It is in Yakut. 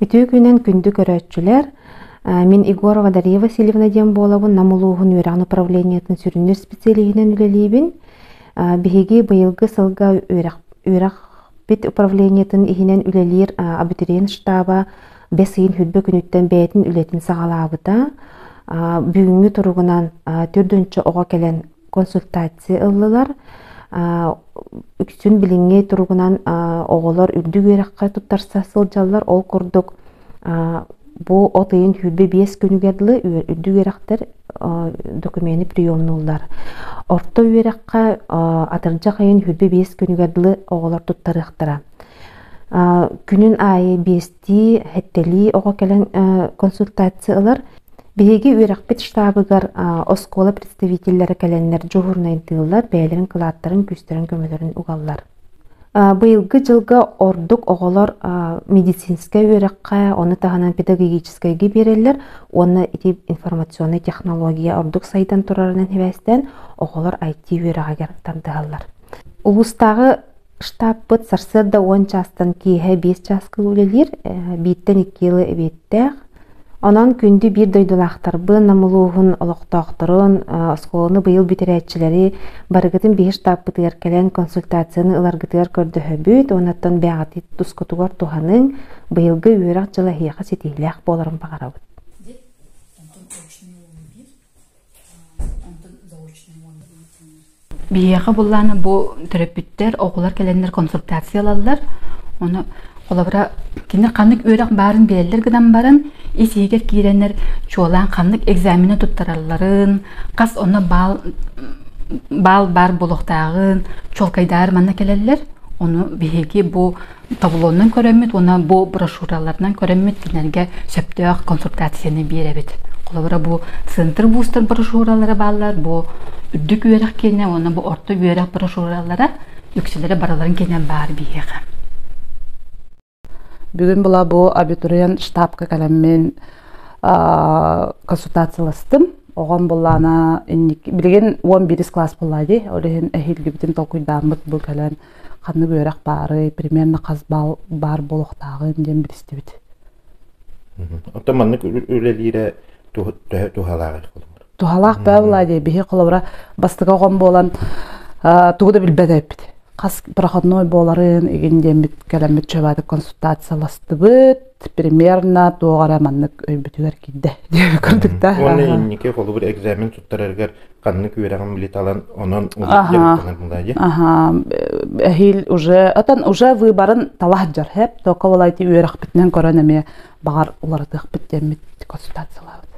Үтүө күнүнэн күндү көрөөччүлэр! Мин Егорова Дария Васильевна диэн буолабын, Нам улууһун үөрэҕин управлениетын сүрүннүүр специалиһинэн үлэлиибин. Биһиги быйылгы сылга үөрэх, үөрэхпит управлениетын иһинэн үлэлиир абитуриент штаба бэс ыйын хүрбэ күнүттэн бэйэтин үлэтин саҕалаабыта. Бүгүҥҥү туругунан төрдүнчэ оҕо кэлэн консультация ыллылар. Үксүн билиҥҥи туругунан оҕолор үрдүк үөрэххэ туттарса сылдьаллар. Ол курдук бу от ыйын 25 күнүгэр дылы үрдүк үөрэхтэр докумены приемнууллар. Орто үөрэххэ атырдьах ыйын 25 күнүгэр дылы оҕолор туттарыахтара. Күнүн аайы биэстии, сэттэлии оҕо кэлэн консультация ылар. Биһиги үөрэхпит штабыгар оскуола представителлэрэ кэлэннэр дьуһуурунайдыыллар, бэйэлэрин кылааттарын, күүстэрин, көмөлөрүн угаллар. Быйылгы дьылга ордук оҕолор медицинскэй үөрэххэ, ону таһынан педагогическайга биэрэллэр уонна ити информационнай технология ордук сайдан турарынан сибээстээн оҕолор IT үөрэҕигэр тардыһаллар. Улуустааҕы штабпыт сарсыарда 10 чаастан киэһэ 5 чааска үлэлиир, бииртэн икки ыла эбиэттээх. Онон күндү биир дойдулаахтарбын, Нам улууһун олохтоохторун, оскуоланы быйыл бүтэрээччилэри барыгытын биһи штабпытыгар кэлэн консультацияны ыларгытыгар көрдөһөбүт уонна бэйэҕитин тускутугар туһаныҥ, быйылгы үөрэх дьыла эһиэхэ ситиһиилээх буоларын баҕарабыт. Биһиэхэ буллаана бу төрөппүттэр, оҕолор кэлэннэр консультация ылаллар. Ону холобура кини ханнык үөрэх баарын билэллэр гынан баран, ис иһигэр киирэннэр чуолаан ханнык экзамены туттаралларын, хас онно баал баал баар буолуохтааҕын чуолкайдаары манна кэлэллэр. Ону биһиги бу таблонунан көрөммүт уонна бу брошюраларынан көрөммүт кинилэргэ сөптөөх консультацияны биэрэбит. Холобура бу центр вузтар брошюралара бааллар, бу үрдүк үөрэх киэнэ уонна бу орто үөрэх брошюралара үксүлэрэ барыларын киэнэ баар биһиэхэ. Бүгүн була бу абитуриент штабка кэлэммин консультацияластым. Оҕом буллаана билигин 11 класс буолла дии. Ол иһин эһиилгибитин толкуйдааммыт бу кэлэн ханнык үөрэх баарый, примерно хас баал баар буолуохтааҕын диэн билистибит. Оттон маннык үлэлиирэ төһө туһалааҕый холобур? Туһалаах баа буолаа биһи холобура бастакы оҕом буолан тугу да билбэт эбиппит. Хас проходной буоларын игин диэммит кэлэммит чөбаатык консультацияластыбыт, примерно туох эрэ маннык өйбүтүгэр киирдэ диэби курдук да. Уонна инники холобур экзамен туттарарыгар ханнык үөрэҕин билит алан онон дьарыктанар буолаа Аха, эһиил уже отон уже выборын талаһ дьар хэп, только волайти үөрэхпитинэн көрөн эмиэ баҕар уларытыахпыт диэммит консультациялаабыт.